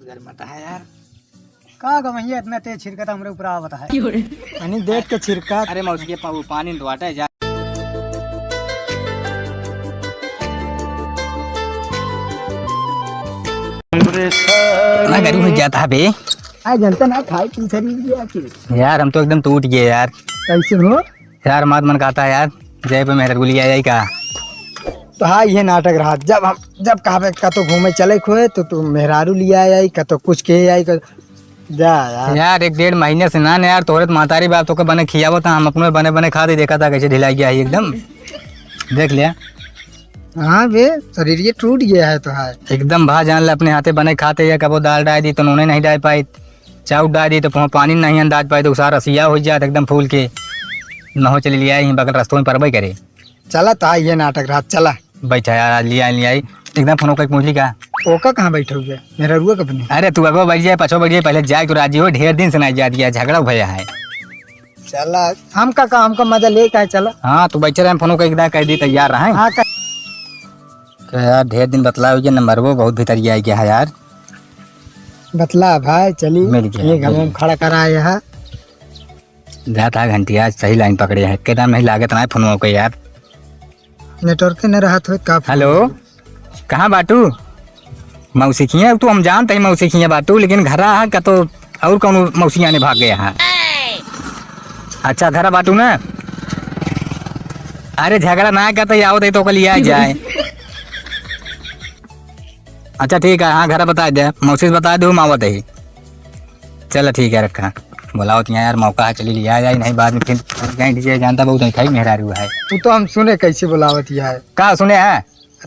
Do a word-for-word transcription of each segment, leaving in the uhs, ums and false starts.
डर मत है यार। का गवैया इतना तेज छिरकत हमरे ऊपर आवत है। क्यों रे? यानी देख के छिरकत। अरे मौसी के पा-, वो पानी में तो आटा है जा। इतना गर्मी हो जाता है बे। आ जनता ना खाई पी शरीर भी आके। यार हम तो एकदम टूट गए यार। कैसे हो? यार, मात मन कहता है यार, जय पे मेहरारू लिया जाई का? तो हाँ, ये नाटक रहा। जब हम, जब कहबे कतो घूमे चले खोए, तो तू मेहरारू लिया आई, कतो कुछ के आई, क-, जा यार। यार, एक डेढ़ महीने से ना, ना यार, तोहरे तो महतारी बाप तोके बने खियावत, हम अपने बने बने खाते देखा था, कैसे ढिलाई गया है एकदम। देख लिया। हाँ बे, शरीर ये टूट गया है तो है। एकदम भा जान ले, अपने हाथे बने खाते या कबो दाल डाल दी तो नूने नहीं डाल पाई, चाउर डाल दी तो पा-, पानी नहीं अंदाज पाई, तो सारा रसिया हो जात एकदम फूल के। न हो चली लिया ही बगल रस्तों में परबे करे। चला तो ये नाटक रात चला। बैठा यार, आज लिया, लिया आई। एकदम फोन ओका पूछ ली का? ओका कहाँ बैठा हुआ है? मेहरारुआ का अपने। अरे तू अगवा बैठ जाए, पछवा बैठ जाए, पहले जाए तो राजी हो, ढेर दिन से नहीं जा दिया, झगड़ा भया है। चला, हमका का, हमका मजा ले का है, चला। हाँ, तू बैठे रहे, हम फोन ओका एकदम कह दी तैयार रहे। हाँ, का- तो यार, ढेर दिन बतला हो गया, नंबर वो बहुत भीतर गया है क्या है यार? बतला भाई, चली। मिल गया, ये मिल गमों में गया। खड़ा करा है यहाँ। जाता है घंटी, आज सही लाइन पकड़े हैं। के दाम नहीं लागत ना है फोनवा के यार। नेटवर्क न रहत होत का? हेलो, कहाँ बाटू? मौसी खिया, तू हम जानते हैं मौसी खिया बाटू, लेकिन घरा है का तो और कौन मौसिया ने भाग गया है? अच्छा, घरा बाटू ना? अरे झगड़ा ना करते, आओ दे तो कल लिया जाए। अच्छा ठीक है, हाँ घर बता दे, मौसी से बता दे, हम आवत ही। चल ठीक है, रखा। बोलावत यहाँ यार, मौका है, चली लिया जाए, नहीं बाद में फिर कहीं डीजे जानता बहुत नहीं खाई मेहरारू है। तू तो हम सुने कैसे बोलावत यहाँ है। का सुने है?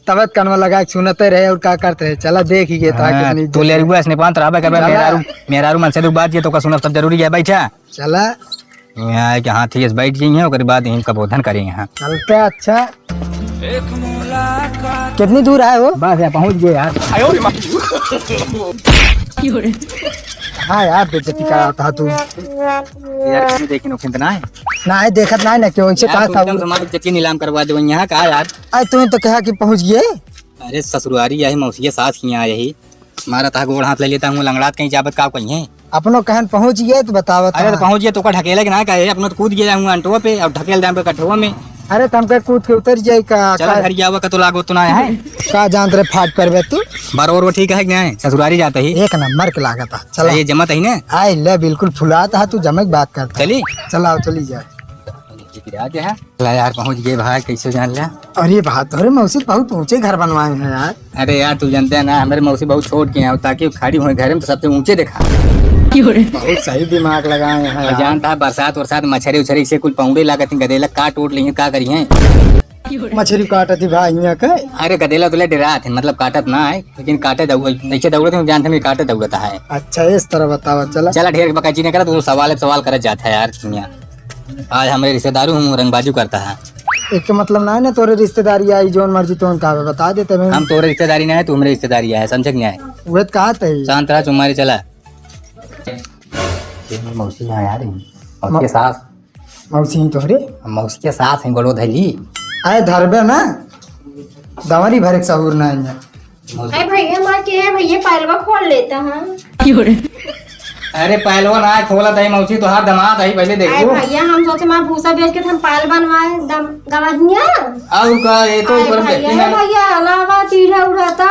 तब कनवा लगा के सुनते रहे और का करते रहे। चला देख ही गए था हाँ, कितनी तू ले रुआ स्नेपान तो रहबे करबे, चला। मेहरारू, मेहरारू मन से दुख बात ये तो का सुनब सब जरूरी है, बैठा। चला। यहाँ है कि हाथी से बैठ गई हैं, ओकरे बाद यहीं का बोधन करें यहाँ। चलते अच्छा। कितनी दूर आए हो? बस यार, पहुँच गए यार। हाँ यार, बेइज्जती कराता तू। यार, किसी देखी नोखिन तो ना है? ना है, देखत ना है ना, क्यों? इनसे यार, कहा तू था एकदम वो? हमारी इज्जत की नीलाम करवा दे यहाँ का यार। अरे, तूने तो कहा कि पहुँच गए। अरे, ससुरारी यही मौसिया सास की यहाँ यही। मारा था गोड़ हाथ ले लेता हूँ, लंगड़ात कहीं जाबत का कहीं है। अपनो कहन पहुँच गए तो बतावत अरे तो हाँ। पहुँच गए तो का ढकेले के ना कहे, अपनो तो कूद गया हूँ अंटुआ पे और ढकेल दाम पे कठुआ में। अरे तो हमके कूद के उतर जाए का, चला का? घर जावा का तो लागो तो ना है। का जानत रहे फाट पर बे तू? बार और वो ठीक है कि नहीं? ससुरारी जाता ही। एक नंबर के लागत है। चला। ये जमत ही ना? आए ले बिल्कुल फुलात है तू जमे की बात करता। चली? चला चली जाए। गिरा दे है। ला यार, पहुँच गए भाई, कैसे जान लिया? अरे भाई, तोहरे मौसी बहुत ऊँचे घर बनवाए हैं यार। अरे यार, तू जानते है ना, हमारे मौसी बहुत छोट के हैं, ताकि वो खड़ी हुई घर में तो सबसे ऊँचे देखा। बहुत सही दिमाग लगाए हैं और यार। जानता है, बरसात वरसात, मच्छरी उछरी से कुल पौंडे लागत हैं, गदेला काट उट लिए, का करी हैं? मछरी काटत ही भाई यहाँ के। अरे गदेला तो ले डरात है, मतलब काटत ना है, लेकिन काटे दौड़, नीचे दौड़त है, जानते हैं काटे दौड़ता है। अच्छा, इस तरह बतावा, चला। चला, ढेर बकाची नहीं करा, तू सवाल पे सवाल करत जाता है यार, दुनिया। आज हमरे रिश्तेदारू हूँ, रंगबाजू करता है। एक तो मतलब ना है ना, तोरे रिश्तेदारी आई, जोन मर्जी तोन का बता देते मैं। हम तोरे रिश्तेदारी ना है, तू हमरे रिश्तेदारी है, समझे कि नहीं है? वह तो कहा थे। शांत रहा, चुम्मारी चला। ये मौसी यहाँ यार, मौसी के सास। मौसी ही तोहरे? मौसी के सास हैं, गोड़ो धैली। आए धरबे ना, दवरी भरे के सहूर ना है। अरे भैया, माँ के है भैया, पायलवा खोल लेता है। अरे पायलवा ना खोलत है मौसी, तोहार दामाद है, पहले अरे देखो। भैया, हम सोचे माँ भूसा बेच के हम पायल बनवाए, दम-, गवनिया। और का, ये तो अरे ऊपर में भैया, देखते हैं। भैया, अलावा पीढ़ा उड़ाता,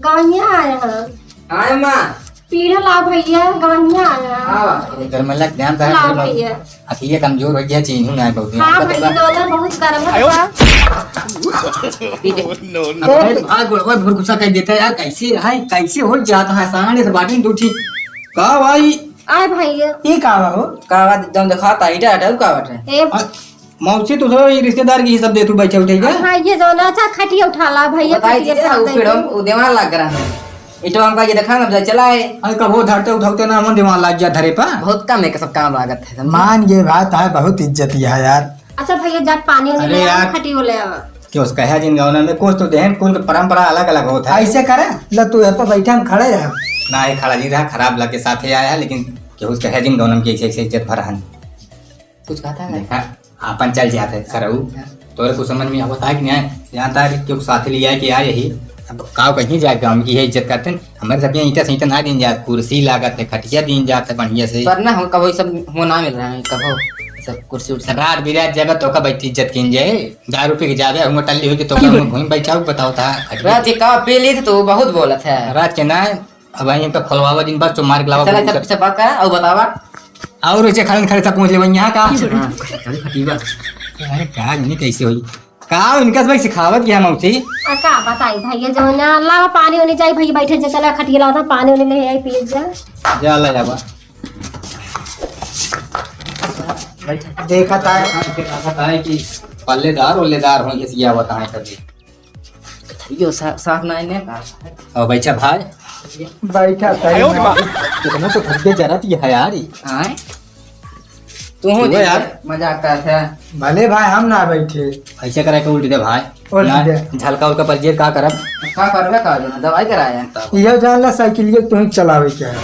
गवनिया आए हैं। आए माँ। पीढ़ा ला भैया, गवनिया आए हैं। हाँ। इधर में लग ध्यान से ला भैया। अखिया कमजोर हो गया, चीन्हू ना है बहुत। हाँ भैया, डॉलर बहुत गरम है। अरे भाई, गोड़वा भुरकुसा कर देता है यार, कैसे है, कैसे हो जाता है, सामने से बाटी दो ठीक। का भाई? आए भैया। ये का बा हो? का बा, जौन देखा था, इटा हटाऊ का बाटे? ए अ, मौसी, तू तो ये रिश्तेदार की ही सब दे, तू बैठे उठे का? अरे भाई, ये जौन अच्छा खटिया उठा ला भैया, बताई खटिया दीजिए ना, उठा वो दे। फिर हम, वो देवाल लग रहा है। इटवा हमका ये देखा ना, चला है। अरे कबो धरते उठाते ना, हम दिमाग लाग गया धरे पा। बहुत कम है, सब काम लागत है, समझे? मान ये बात है, बहुत इज्जत है यार। अच्छा भैया, जा पानी वानी अरे ले आओ, यार। खटियो ले आओ। क्यों उसका है जिन गौना में कुछ तो देहन, कुल के परंपरा अलग अलग होता है। ऐसे करे, ल तू यहाँ पर बैठा, हम खड़े रहे। ना, ये खड़ा नहीं रहा, खराब लगे साथे आया है, लेकिन क्यों उसका है जिन गौना में ऐसे ऐसे इज्जत भरा है। कुछ कहता है? देखा, आपन चल जात है सरऊ। हाँ। तोरे कुछ समझ में आवत है कि नहीं? जानता है कि क्यों साथ लिया है कि आ यही? अब काव कहीं जाए, गाँव की है इज्जत करते हैं। हमारे सब यहाँ ईंटा सीटा ना दीन जात, कुर्सी लागत है, खटिया दीन जात है बढ़िया से। पर ना, हम कबो ई सब हो ना मिल रहा है, कबो सब कुर्सी उर्सी। रात बिरात जब तो का बैठी इज्जत कीन जाए, दारू पी के जावे, हम टल्ली होई के तो का हम घूम बैठा, बताओ था खटिया। रात के का पी ली तो बहुत बोलत है। रात के ना, अब वहीं पे खोलवावा दिन भर, चो मार के लावा, चला, बोल चल, के। पीछे बात का, और बतावा। और ऐसे खड़े खड़े सब पहुँच ले वहीं यहाँ का। हाँ, चल, खटिया। अरे का नहीं कैसे होई? का इनका सब सिखावत गया मौसी? आ, का बताई भैया, जो ना लावा पानी उनी जाई भैया, बैठे जे चला खटिया लावा था, पानी उनी ले आई पिए जा। जा ला जावा। देखा था। देखा था कि पल्लेदार ओल्लेदार हो, ये सिया बताए कभी। यो सा-, साफ ना है का? और बैठा भाई। बैठा था। आयो रे माँ। कितना तो घर के जरा थी है यार। आए? तू हो वो दे यार। मजाक करत है। भले भाई, हम ना बैठे। ऐसे करे के उल्टी दे भाई। उल्टी ना, दे। झलका उलका पर जेर का करब? का करबे का, जो ना दवाई कराए हैं तब। इहो जान ला, साइकिलिया तू ही चलावे के है।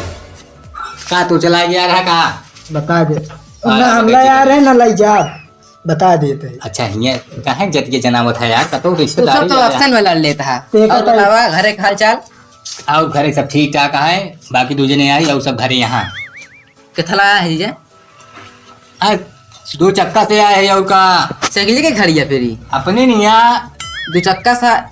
का तू चला गया रहा का? बता दे। आ, ना हम बता ला दे। यार है, ना लाई जा। बता देते हैं। अच्छा, हियाँ काहे जतिये जनावत है यार? कतो तू रिश्तेदारी सब तो वाला। अफसन में लड़ लेता है। ते और का बतावा, घरे के हाल चाल? और घरे सब ठीक ठाक है, बाकी दू जने आई और सब घरे यहाँ। किथला आया है जीजा? आ, दो चक्का से आया है और का? साइकिल के खड़ी है फिर ही। अपने नहीं आ। दो चक्का सा।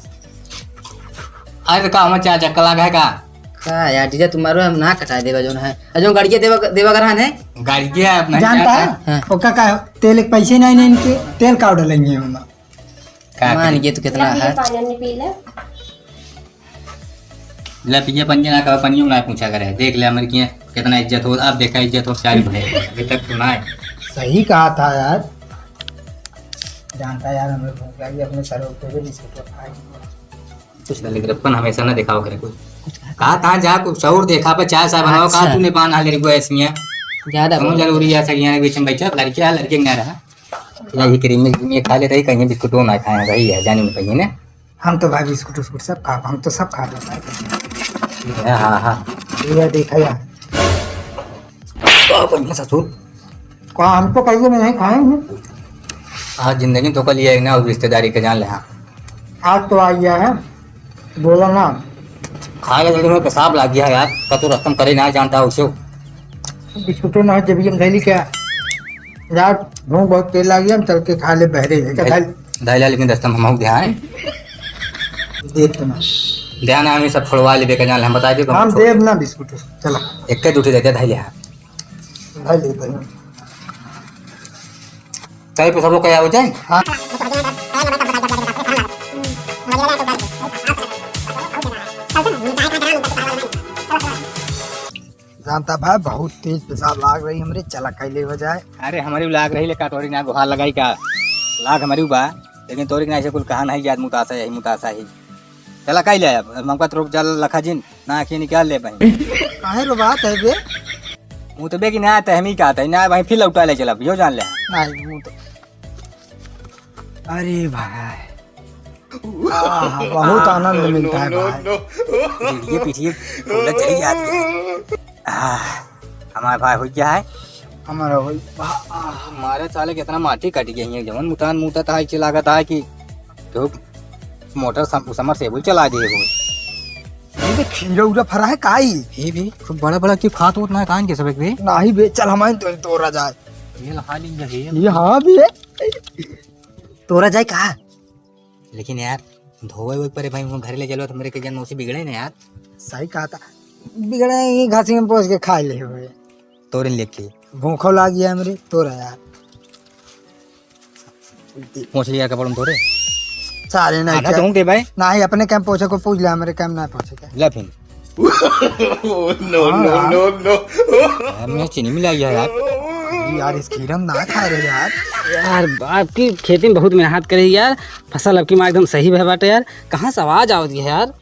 अरे तो का हमारे चार चक्का लगा है का? का यार जीजा, तुम्हारो हम ना कटा देवा जोन है। आ जो गाड़िया देवा, देवा ग्रहण है? गाड़िया अपना जानता है? हाँ। ओका का तेल के पैसे नहीं, नहीं इनके, तेल का ऑर्डर लेंगे हम। का मान करी? ये तो कितना ला, है? पानी वानी पी ले। ले पिए पंजे ना कहो, पनियो ना पूछा करे। देख ले हमरे किए कितना इज्जत हो, अब देखा इज्जत हो, चार भाई। अभी तक तो ना है। सही कहा था यार। जानता यार, हमें भूख लगी, अपने सर पे भी बिस्कुट खाए। कुछ ना, लेकिन अपन हमेशा ना दिखाओ करे कोई। कहा था जा, कुछ और देखा, पर चाय साहब बनाओ, कहा अच्छा। तूने पान हाले रिगो ऐसी है। ज्यादा कौन बोल। जरूरी है, सगिया के बीच में बैठा, लड़के है, लड़के के ना रहा। यही क्रीम में, क्रीम में खा लेते ही, कहीं बिस्कुट वो ना खाए, वही है, जाने में कहीं ने। हम तो भाई बिस्कुट उस्कुट सब खा, हम तो सब खा लेते हैं। हाँ, हाँ, हाँ। ये देखा यार। का बढ़िया ससुर। का हमको कहिए, मैं नहीं खाए हैं। आज जिंदगी में तो कल ये ना हो रिश्तेदारी के जान ले, हाँ। आज तो आ गया है, बोला ना। खा ले जल्दी, में पेशाब लाग गया यार, कतो रस्तम करे ना जानता उसे। बिस्कुटो ना जब हम धैली क्या यार, भूख बहुत तेज लागी, हम चल के खा ले बहरे। अच्छा, धैल- धैला, लेकिन रस्तम हम हो गया है। देख तो ना। ध्यान आमी सब फोड़वा लेबे के जान, हम बता दे, हम छोड़ देब ना बिस्कुट, चला। एक के दूठे देते धैले। भाई ले भाई। चाय पे सब लोग क्या हो जाए? हाँ। जानता भाई, बहुत तेज पेशाब लाग रही हमरे, चला कैले हो जाए। अरे, हमारी लाग रही, लेकिन तोरी ना गुहार लगाई का? लाग हमारी बा, लेकिन तोरी ना ऐसे कुल कहा नहीं जात, मुतासा यही, मुतासा ही। चला कैले अब, अब हमका तो रोक जल लखा जिन, ना आँखें निकाल ले भाई। काहे रो बात है बे? मुँह तो बे कि ना, तो हम ही कहते हैं, ना भाई, फिर लौटा ले चला, यो जान ले। नहीं, मुँह तो अरे भाई, आह, बहुत आनंद मिलता है भाई। पीठिए, पीठिए फूला चली जाती है। आह, हमारा भाई हो गया है। हमारा भाई। आह, हमारे साले कितना माटी कट गई है, जवन मुतान मुता था, इसे लागत है कि तो मोटर सम-, समरसेबुल चला दिए हो। ये तो खीरा उरा फरा है काई? ये भी खूब बड़ा बड़ा क्यों खात होत ना है, कान के सब एक भी? नहीं बे, चल हमारे तो तोरा जाए। ये लहा ली है। ये हाँ बे। तोरा जाए कहा? लेकिन यार, धोवे वोवे परे भाई, हम घरे ले चलो तो हमरे के जन मौसी बिगड़े ना यार। सही कहा था, बिगड़े ही घासी में पोंछ के खा ले हुए। तोरे लेके। भूखो लाग गया हमरे, तोरा यार। पोंछ लिया कपड़ में तोरे। सारे नहीं आधा क्या? तो होंगे भाई। नहीं, अपने काम पोंछे को पूछ ले, हमरे काम ना पोंछे क्या? ले फिर। Oh, no, हाँ, no, हाँ। No, no। यार, मैं चीनी मिला गया यार। यार, इस खीरा में ना खा रहे यार। यार, आपकी खेती में बहुत मेहनत करे यार, फसल आपकी माँ एकदम सही भय बाटे यार। कहाँ से आवाज आवत है यार?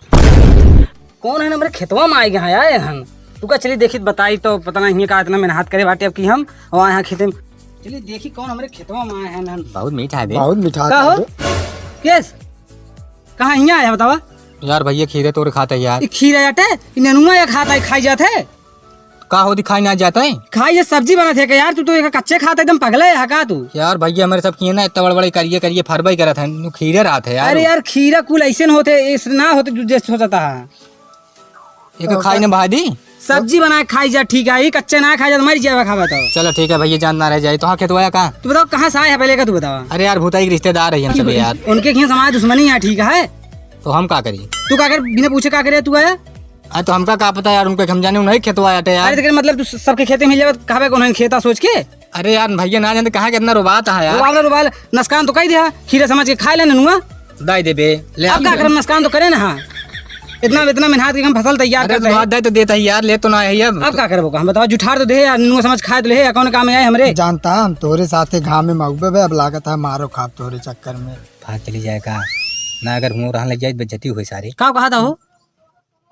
कौन है हमरे खेतवा में आए गए हैं यार हम? तू का चली देखी बताई तो पता नहीं का इतना मेहनत करे बाटे अब की हम और आए हैं खेते में। चली देखी कौन हमरे खेतवा में आए हैं हम। बहुत मीठा है बे। बहुत मीठा का था हो? बे। केस? कहाँ हियाँ आया बतावा? यार भैया खीरे तोड़ खाते हैं यार। ई खीरा आटे, ई नेनुआ या खाता है, खाई जात है। का हो, दिखाई ना जाता है? खाई, ये सब्जी बनत है का यार? तू तो एक कच्चे खात, एकदम पगला है का तू? यार भैया, हमरे सब किए ना, इतना बड़ बड़े करिए करिए फरबई करत है, नु खीरे रहत है यार। अरे यार, खीरा कुल ऐसे न होते, ऐसे ना होते, तू जैसे सोचता है। एक खाई ना भाई दी। सब्जी बना के खाई जा, ठीक है, ये कच्चे ना खाई जा, मर जावे खावे तो। चलो ठीक है भैया, जान ना रह जाए। तो हाँ, खेतवा का? तू बताओ, कहाँ से आए है पहले का, तू बताओ। अरे यार, भूताई के रिश्तेदार है हम सब यार। उनके खियाँ समाज दुश्मनी है, ठीक है। तो हम का करी? तू का कर, बिना पूछे का करे तू आया? अरे तो हमका का पता यार, उनके हम जाने नहीं खेतवा आटे यार। अरे तो मतलब तू सबके खेते में जावे, कहबे कौन है खेता सोच के? अरे यार भैया ना जानते कहाँ कितना रुबात है यार। रुबाल, रुबाल, नसकान तो कही दिया, खीरा समझ के खाए ले ननुआ। दाई देबे, ले अब का करब, नसकान तो करे ना, हाँ। इतना, इतना मेहनत के हम फसल तैयार अरे करते तो हैं। दाई तो देता ही यार, ले तो ना है अब। अब का करबो का, हम बताओ, जुठार तो दे यार, ननुआ समझ खाए तो ले, या कौन काम में आए हमरे? जानता हम तोहरे साथे घामे में उगबे बे, अब लागत है मारो खाब तोहरे चक्कर में। भाग चली जाए का? ना अगर हुआ रहन लग जाए, बेइज्जती हुई सारी। का कहा था हो?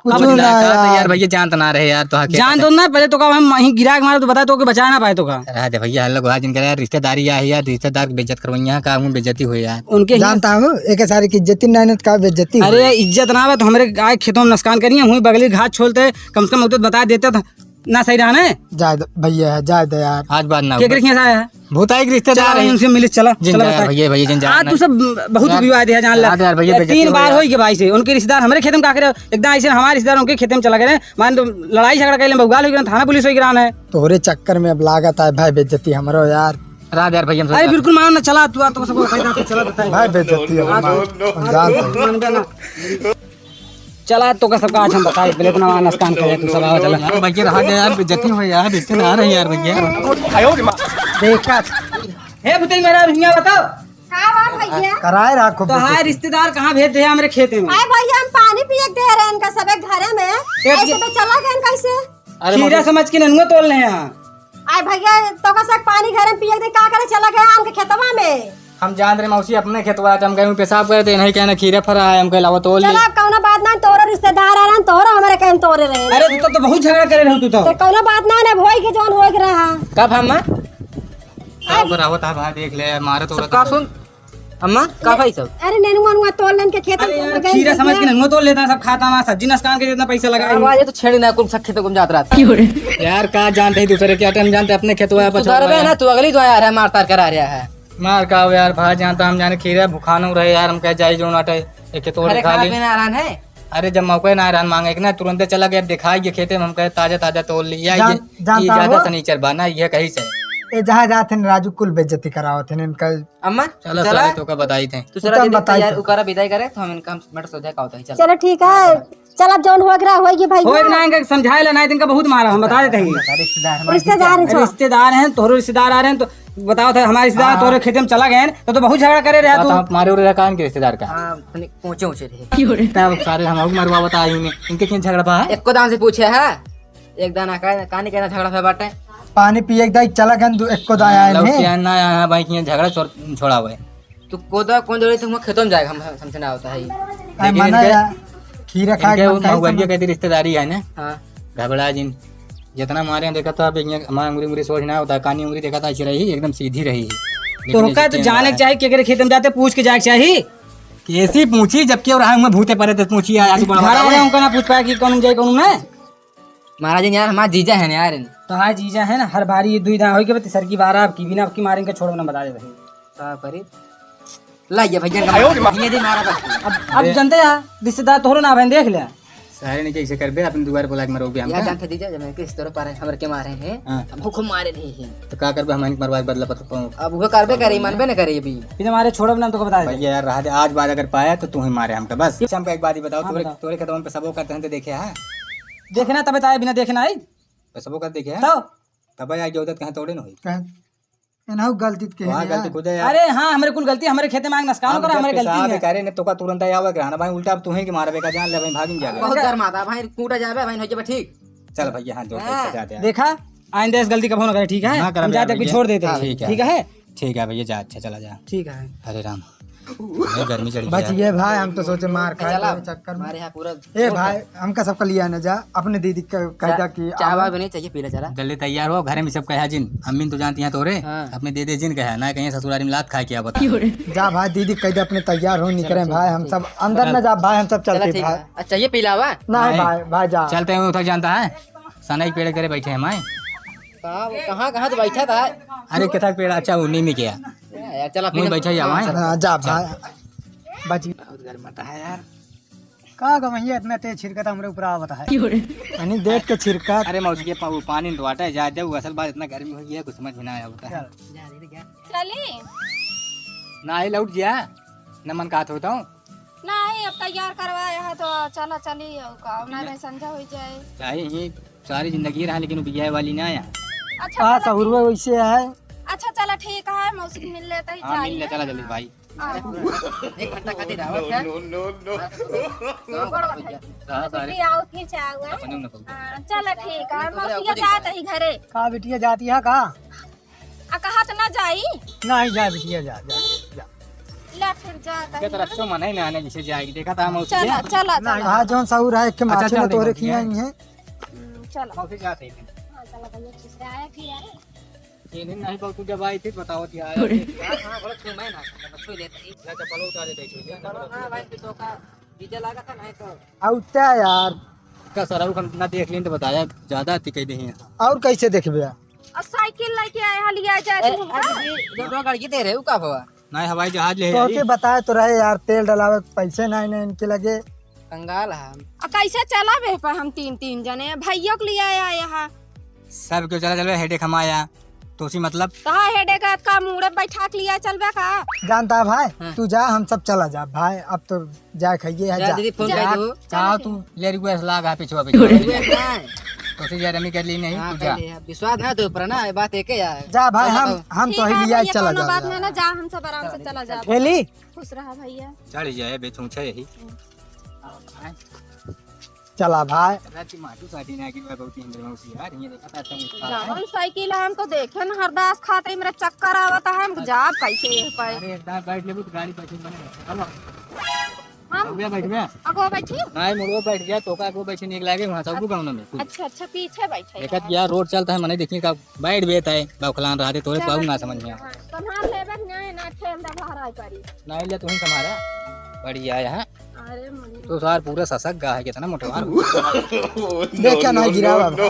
कुछ अब ना कहा था यार। यार, भैया जानत ना रहे यार, तो हकीकत जान है। दो ना, पहले तो का हम वहीं गिरा के मारे तो बता, तो के बचा ना पाए तो का। रहा दे भैया, हम लोग आज इनका यार रिश्तेदारी आए है यार, रिश्तेदार की बेइज्जत करवाइया का, हम बेइज्जती हुई यार। उनके जानता हूँ, एक सारे की इज्जत ही नहीं, का बेइज्जती हुई। अरे इज्जत ना बा तो हमरे आए खेतों में नसकान करिए, हुई बगली घास छोलते, कम से कम उधर बता देते था। ना सही रहा ना? जाए दे भैया, जाए दे यार। आज बात ना केकरे होगा। खियाँ से आया है? भूताई के रिश्तेदार चला, है। उनसे मिले, चला, जिन चला जाए बताए। भैया, भैया, जिन जाए आज ना। तू सब बहुत यार, विवाद है, जान ला। यार, यार, भैया, ये बेइज्जती तीन हो बार यार। होई के भाई से, उनके रिश्तेदार हमरे खेत में का करे, एकदम ऐसे हमारे रिश्तेदार उनके खेत में चला गए, मान तो लड़ाई झगड़ा कर ले, बउगाल हो गया, थाना पुलिस हो गया है। तोहरे चक्कर में अब लागत है भाई बेइज्जती हमरो यार। रात यार भैया, हम अरे सब बिल्कुल मानो ना, चला तू, आ तो सबको फायदा, तू चला बताए। भाई बेइज्जती है, हाँ, हम तो जान दे। मानबे ना। चला, तो का सबका आज हम बताए, पहले इतना वहाँ नसकान करे, तू सब आवा, चला। यार, भैया, रहा गया यार, बेइज्जती हो यार, इससे ना रही यार, भैया। देखा। हे भुतई, मेरा भैया बताओ। का बा भैया? कराए रखो तो हाय बेइज्जती। रिश्तेदार कहाँ भेज दे हमरे खेते में? आए भैया, हम पानी पिए के दे रहे हैं इनका सबे घरे में। एक ऐसे ये तो चला गए कैसे? अरे खीरा मौसी। समझ के ननुआ तोल रहे हैं। आए भैया, तो का सक पानी घरे में पिए के दे, का करे चला गया आम के खेतवा में? हम जान रहे मौसी, अपने खेतवा, हम गए पेशाब करे, तो नहीं कहना खीरा फरा है, हम कहे लावा तोल ले। चला, अब कौनो बात ना, तोरो रिश्तेदार आ रहन, तोरो हमरे कहन तोरे रहे। अरे, तू तो, तो बहुत झगड़ा करे रहू तू तो। तो कौनो बात ना, ना होई के जौन होई के रहा। कब हम? का करावत है भाई, देख ले, मारे तो सब का सुन, अम्मा, का भाई सब? अरे, नेनुआ, नुआ तोल लेन के खेत में अरे यार, लगे खीरा हैं, समझ के भैया। नेनुआ तोल लेता है, सब खाता ना, सब्जी नसकान के जितना पैसा लगा है। आवाज तो छेड़ ना, कुल सब खेतों को जात रहा था। यार, का जानते हैं दूसरे के आटे, हम जानते अपने खेतवा है, सुधार पछवा बे है। ना, तू अगली दो यार है, मार तार करा रहा है। मार का हो यार, भाई जानता हम जाने खीरा भुखानो रहे यार, हम कह जाई जो नाटे, एक के तोड़ अरे, खा खाना ली। पीना आराम है? अरे, जब मौका ना रहन मांगे, एक ना तुरंते चला गया, अब दिखाई ये खेते में, हम कहे ताजा, ताजा तोल लिया, जान-, ये, जानता ये ज्यादा हो? सनीचर बा ना, ये कहीं से। ए, जहाँ जात हैं राजू, कुल बेइज्जती करावत हैं इनका। अम्मा, चलो, चला। सारे तो का बताई थे। तू चला तुम दीदी, बताई तैयार थे। उकारा विदाई करे, तो हम इनका, हम मेरे सोचा का होता है, चल। चलो, ठीक है। चल, अब जौन हो गया, होई गई भाई। होई ना, इनका समझाए ला, नहीं तो इनका बहुत मारा, हम बता देते हैं। रिश्तेदार हमारे रिश्तेदार हैं, रिश्तेदार हैं, तोहरो रिश्तेदार आ रहे हैं, तो बताओ था, हमारे रिश्तेदार हाँ। तोहरे खेते में चला गए हैं, तो, तो बहुत झगड़ा करे रहे तू। मारे उरे कान के रिश्तेदार का। हाँ, तनी ऊंचे ऊंचे रहे। क्यों रे? तब सारे हम मरवा बता ही में, इनके क्यों झगड़ा बा? एको दान से पूछे है, एक दान आका, कानी कहना झगड़ा फे बाटे। पानी पिए के दाई चला गन, दू एको दान आए लौट नहीं। के ना आया भाई, क्यों झगड़ा छोड़, छोड़ा हुआ है। तू कोदा कौन जरूरी तुम खेतों में जाएगा, हम, हमसे ना होता है। अरे लेकिन मना इनके, यार, खीरा खाए इनके के वो मन करे महुअरिया तो। कहती रिश्तेदारी है ना। हाँ। घबरा जिन, जितना मारे हैं देखा था, अब ये हमारा उंगली, उंगली सोच ना होता, कानी उंगली देखा था, ऐसी रही, एकदम सीधी रही। लेकिन तोहका ऐसे तो क्यों जाने हुआ के है? चाही, केकरे खेत में जाते पूछ के जाए के चाही। कैसी पूछी, जबकि और हम भूते परे थे, पूछी आया, तू बड़ा घर बड़ा आया, है। उनका ना पूछ पाया कि कौन जाए, कौन ना। महाराज यार, हमारा जीजा है ना यार। तो हाँ, जीजा है ना, हर बारी ये दुई दान होई के बा, तीसर की बार आपकी बिना आपकी मारेंगे, छोड़ो ना, बता दे भाई। का करी? ला ये भैया का आयो रे माँ। भैया दे मारा बस। अब, अब अरे। जानते हैं, रिश्तेदार तोहरो ना बहन देख ले। सारे ने कैसे करबे, अपन दुआर बुला के मरोगे हमका। यार जानते जीजा, जब मैं किस तरह पारे, हमर के मारे हैं, हाँ। हम खूब मारे नहीं हैं। तो का करबे, हम इनके मरवा के बदला पत्र पाऊँ। अब वो करबे करे, मानबे न करे अभी। फिर हमारे छोड़ब ना, तो बता दे। भैया यार, रहा दे, आज बाद अगर पाया तो तू ही मारे हमका बस। अच्छा, हमका एक बात ही बताओ, हाँ, तोरे, बताओ। तोरे खेतवा में पेशाबो करते हैं तो देखे है? देखे ना, तबे तो आए, बिना देखे ना आई। पेशाबो कर देखे है? तो? तबे आई जो कहीं तोड़े न होई। कहे, एनहु गलती के वहाँ है गलती यार। खुद है यार। अरे हाँ, हमरे कुल गलती, हमरे खेते में आग नसकान हम करा, जब हमरे गलती पेशाब है। करे ने तो का तुरंत आवे ग्रहण भाई, उल्टा अब तू ही के मारे बेका जान ले भाई, भागीन जावे। बहुत डर माता भाई, कूटा जावे भाई, हो जावे ठीक। चल भैया, हाथ जोड़ के हाँ। चल जाते हैं। देखा, आइंदा ऐसी गलती कबो ना करे, ठीक है? ना करब हम जाते यार कि भैया। छोड़ देते हैं, ठीक है। ठीक है? ठीक है भैया, जा, अच्छा चला जा। ठीक है। हरे राम। ये गर्मी चढ़ गई बच यार। गए भाई, हम तो सोचे मार खाए चला। तेरे चक्कर में। हमारे यहाँ पूरा ए भाई, हमका सबका लिया न जा, अपने दीदी का कह चा-, दा कि चावा आओ। भी नहीं चाहिए, पी ले चला। जल्दी तैयार हो, घरे में सब कहा जिन, अम्मी तो जानती हैं तोरे, हाँ। अपने दे दे जिन कहा, ना कहीं ससुरारी में लात खा के आवत। जा भाई, दीदी कह दे अपने तैयार हो, निकरे चलो, भाई, हम ठीक। सब अंदर चल। न जा भाई, हम सब चला, चलते ठीक भाई। है। अच्छा, ये पी लावा? नहीं नहीं। भाई, भाई जा। चलते हैं, उधर जानता है। सनई पेड़ करे बैठे हैं माय। कहाँ, कहाँ, कहाँ तो बैठा था? अरे, केथा पेड़? अच्छा, वो नीम के। या, या, चला, वहीं फिर बैठा ही हमारे। हाँ, जा, भाई। बाजी। बहुत गर्म आता है यार। का गवैया इतना तेज छिरकत हमरे ऊपर आवत है? पानी देख के छिरकत। अरे मौसी के पा-, वो पानी तो आटा है, जा दे, वो असल बात इतना गर्मी हो गया है, कुछ समझ में ना आया होता है। चल। चली? ना ही लौट गया, न मन कहत होता हूँ। नहीं, अब तैयार करवाया है तो चला चली, और का, ना रे संझा हो जाए। चाहे ही सारी जिंदगी रहा, लेकिन वो बियाह वाली ना आया। अच्छा, हाँ, चला सहुरवा ठीक। वैसे है। अच्छा, चला ठीक है, मौसी से मिल लेते ही हाँ, मिल ले, चाहिए। चला जल्दी भाई। हाँ। एक घंटा खातिर आवत है। No, no, no, no। हाँ, सारे। बिटिया आओ, फिर चाहे हुआ। अपने उन्हें कहूँ। हाँ, चला ठीक है, मौसी के जात ही घरे। का बिटिया जाती है का? आ, कहा तो ना जाई? नहीं, जा बिटिया, जा, जा, जा। ले फिर जा, इनके तरफ से मना ही ना आने, जिसे जाएगी। देखा था हम उसके। चला, चला, नहीं, चला। हाँ, जौन सहुर है, एक के अच्छा, माथे चल में तोरे देखो, खियाई है। हम्म, चला। मौसी जाते हैं। हाँ, चला भैया, खुश रहा है फिर, अरे। ये नहीं, नहीं, बाबू, जब आई थी, बताओ थी, आया थी। हाँ, हाँ, बड़ा छू मैं ना, बड़ा छू लेता ही। ना, चप्पल उतार देता ही, छू लिया। चलो ना भाई, फिर तो का डीजे लगा था, नहीं तो। आउता यार। का सर, हम ना देख लें तो बताया, ज्यादा आती कह दे हैं। और कैसे देखबे? और साइकिल लेके आए हैं, लिया जाए ए, तो हम अरे का? जी, जो, जो गाड़ी दे रहे हो, का हुआ? नहीं, हवाई जहाज ले तो आई। के बताए तो रहे यार, तेल डलावे के पैसे नहीं, नहीं इनके लगे। कंगाल है हम। आ, कैसे चला बे पर हम तीन, तीन जने? भैया के लिए आया यहाँ। सब क्यों चला चलबे, हेडेक हम आया। तो उसी मतलब? कहाँ हेडेक है? का मूड़े बैठा के लिया चलबे का? जानता है भाई, हाँ। तू जा, हम सब चला जा भाई, अब तो जाए खाइए है, जा जा। दीदी, फोन जा, कर दो। जा चलो तू, ठीक। ले रिक्वेस्ट लाग है पिछवा पिछवा। रिक्वेस्ट ना है। तो उसे यार हमें कर ली नहीं, हाँ, तू जा। कर ली है। विश्वास ना तो ऊपर ना, ये बात एक है यार। जा भाई, चलो हम, बताओ। हम तो ठीक ही है लिया भैया, चला कोनो जा बात यार। नहीं ना, जा, हम सब आराम से चला जा। खेली? खुश रहा भैया। चढ़ जाए, बेचूछा यही। चला भाई। राती माटू साटी ना की बहुत ही अंदर में उसी यार, ये देखा था तुम उसका। जवन साइकिल है, हम तो देखे न हरदास खाते ही मेरा चक्कर आवता है, हम जाब कैसे ये पे? अरे, एक दांव बैठ लेबू तो गाड़ी बैठे बने। चलो। हम? अगुआ बैठ गया? अगुआ बैठी? नहीं, मुड़ो बैठ गया, तोका अगुआ बैठे नहीं लागे, वहाँ सब गाँव में। अच्छा, अच्छा, पीछे बैठे एक हैं। यार रोड चलता है, मने देखिए का बैठ बेत है, बौखलान रहा दे, तोरे चलो पाऊ ना ठीक समझ में। हाँ, संभाल लेबे, नहीं ना, ठेल दे बाहर आई परी। नहीं ले, तू ही संभाला। बढ़िया है। अरे मम्मी। तो सार पूरा ससक गा है, कितना मोटवार। देखा नहीं गिरा बाबा।